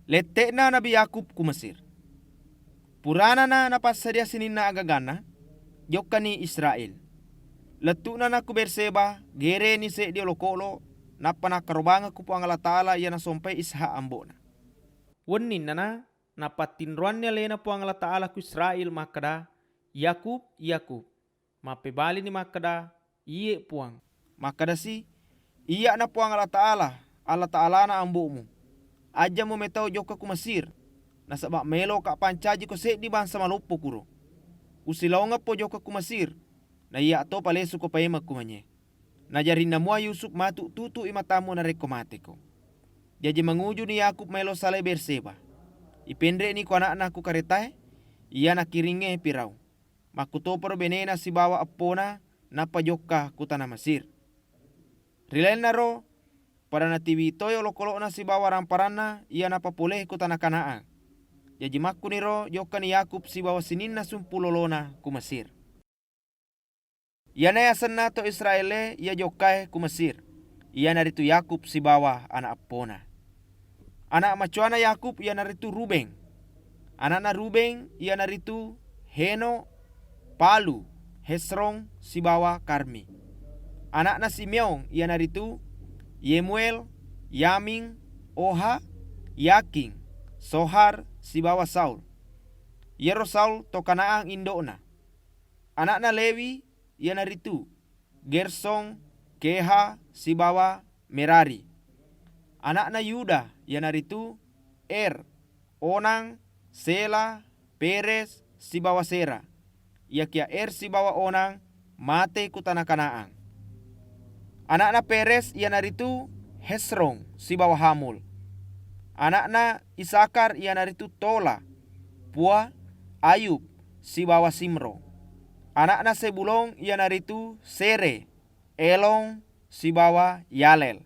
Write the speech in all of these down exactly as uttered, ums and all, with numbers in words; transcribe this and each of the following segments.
Lette'na Nabi Yakub ku Mesir. Puranana napassadia sininna agaganna, jokkani Israél. Lettu'nana ku Berseba, géréni séddi olokolo, nappa nakkarobangeng ku Puang Allataala iya nasompai Ishak ambo'na. Wenninnana napattinroanni aléna Puang Allataala ku Israél makkeda, "Yakub, Yakub!" Mappébalini makkeda, "Iyé, Puang." Makkedasi, "Iyya'na Puang Allataala, Allataalana ambo'mu. Ajja mumétau jokka ku Mesir, nasaba' maéloka pancajiko séddi bangsa maloppo kuro. Usilaongeppo jokka ku Mesir, na iyya' to palésuko paimeng ku manyé. Najarinna mua Yusuf matu tutu'i matammu narékko matéko." Jaji mangujuni Yakub maélo salai Berseba. Ipénré'ni ko ana'na ku karétaé, iya nakiringngé Firaun. Makkutoparo bénéna sibawa eppona, nappa jokka ku tana Mesir. Ri lainnaro, pada natiwi toi olokolo'na sibawa ramparanna iya napapolé ku tana Kanaan. Jaji makkuniro jokkani Yakub sibawa sininna sumpulolona ku Mesir. Iyanaé asenna to Israél-é iya jokkaé ku Mesir, iyanaritu Yakub sibawa ana' eppona. Ana' macowana Yakub iyanaritu Rubén. Ana'na Rubén iyanaritu Héno, Palu, Hésron, sibawa Karmi. Ana'na Siméon iyanaritu Yemuél, Yamin, Oha, Yakin, Sohar, sibawa Saul. Iyaro Saul to Kanaan indo'na. Ana'na Léwi iyanaritu Gerson, Keha, sibawa Merari. Ana'na Yuda iyanaritu Er, Onan, Séla, Pérez, sibawa Séra. Iyakiya Er sibawa Onan maté ku tana Kanaan. Ana'na Pérez iyanaritu Hésron sibawa Hamul. Ana'na Isakar iyanaritu Tola, Pua, Ayub, sibawa Simro. Ana'na Zébulon iyanaritu Séré, Elon, sibawa Yalél.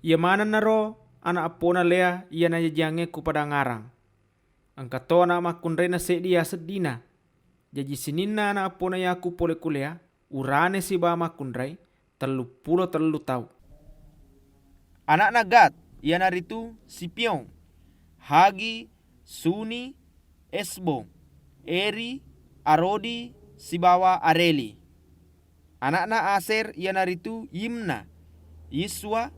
Iya manennaro ana' eppona Léa iya najajiyangngé ku Padang Aram. Engka to ana' makkunrainna séddi yaseng Dina. Jaji sininna ana' eppona Yakub polé ku Léa, urané sibawa makkunrai, telluppulo tellu tau. Ana'na Gad iyanaritu Sipion, Hagi, Suni, Esbon, Eri, Arodi, sibawa Areli. Ana'na Asér iyanaritu Yimna, Yiswa,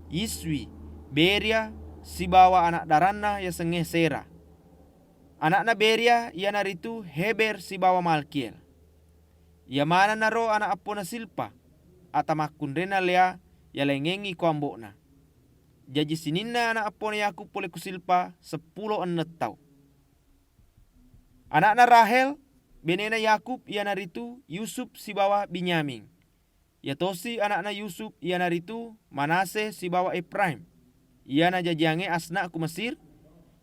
Yiswi, Béria, sibawa ana' daranna yasengngé Séra. Ana'na Béria iyanaritu Héber sibawa Malkiél. Iya manennaro ana' eppona Silpa, ata makkunrainna Léa, iya laingngéngngi ko ambo'na. Jaji sininna ana' eppona Yakub polé ku Silpa seppulo enneng tau. Ana'na Rahél, bénéna Yakub, iyanaritu Yusuf sibawa Binyamin. Iya tosi ana'na Yusuf, iyanaritu Manasyé sibawa Efraim, iya najajiyangngé Asna ku Mesir,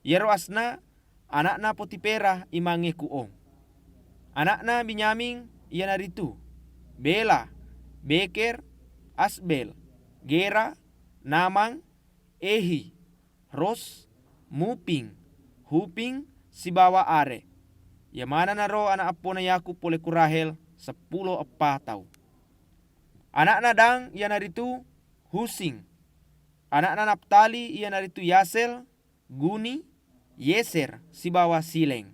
iyaro Asna ana'na Potipéra imangngé ku On. Ana'na Binyamin iyanaritu Béla, Béker, Asbél, Géra, Naamang, Ehi, Ros, Muping, Huping, sibawa Aré. Iya manennaro ana' eppona Yakub polé ku Rahél, seppulo eppa tau. Ana'na Dan iyanaritu Husing. Ana'na Naftali iyanaritu Yasél, Guni, Yéser, sibawa Siléng.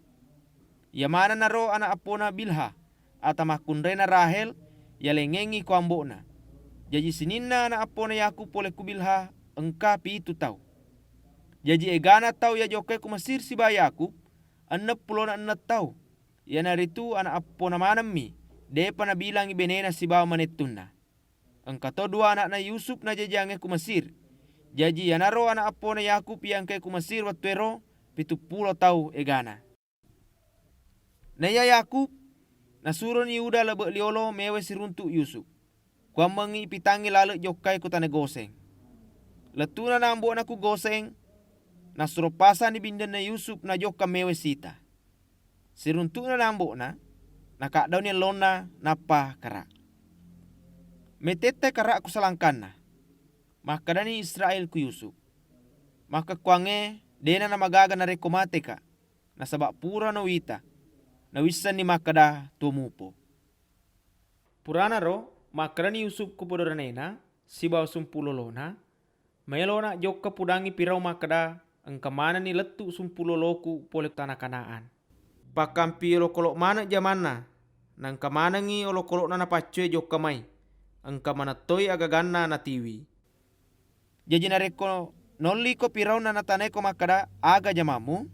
Iya manennaro ana' eppona Bilha, ata makkunrainna Rahél, iya laingngéngngi ko ambo'na. Jaji sininna ana' eppona Yakub polé ku Bilha engka pitu tau. Jaji égana tau iya jokkai ku Mesir sibawa Yakub, enneng pulona enneng tau. Iyanaritu ana' eppona manemmi, dé'pa nabilangngi bénéna sibawa manettunna. Engka to dua ana'na Yusuf najajiyangngé ku Mesir. Jaji iyanaro ana' eppona Yakub iya engkaé ku Mesir wettuéro, pitu pulo tau égana. Naiya Yakub nasuroni Yuda lebbe' liyolo méwai siruntu' Yusuf. Kuwammengngi ipitangngi laleng jokkai ku tana Goséng. Lettu'na na ambo'na ku Goséng, nassuro pasanni bindenna Yusuf najokka méwai sita. Siruntu'na na ambo'na, nakaddauni ellonna, nappa kara'. Métettai kara' ku salangkanna. Makkedani Israél ku Yusuf, "Makkekkuwangngé dé'na namagaga narékko matéka, nasaba' purano wita, nawissenni makkeda tuwo mupo." Puranaro makkedani Yusuf ku podoranéna sibawa sumpulolona, "Maélona jokka pudangngi Firaun makkeda, engka manenni lettu sumpu loloku pole tana Kanaan. Pakkampi olokolo maneng jamanna, naengka manengngi olokolo'na napaccue jokka mai, engka maneng toi agaganna natiwi. Jaji narekko nolliko Firaun na natanaiko makkeda, "Aga jamammu?"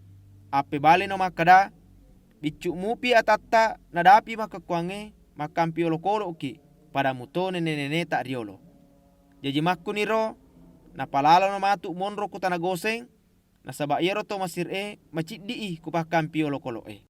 Appebaleno makkeda, "Biccu mupi atatta nadapi makkekkuangnge makkampi olokolo'ki, pada muto nene-neneta riolo." Jaji makkuniro napalalano matu monro ku tana Goseng, nasaba iyaro to Mesir e maciddi'i ku pakkampi olokolo'e.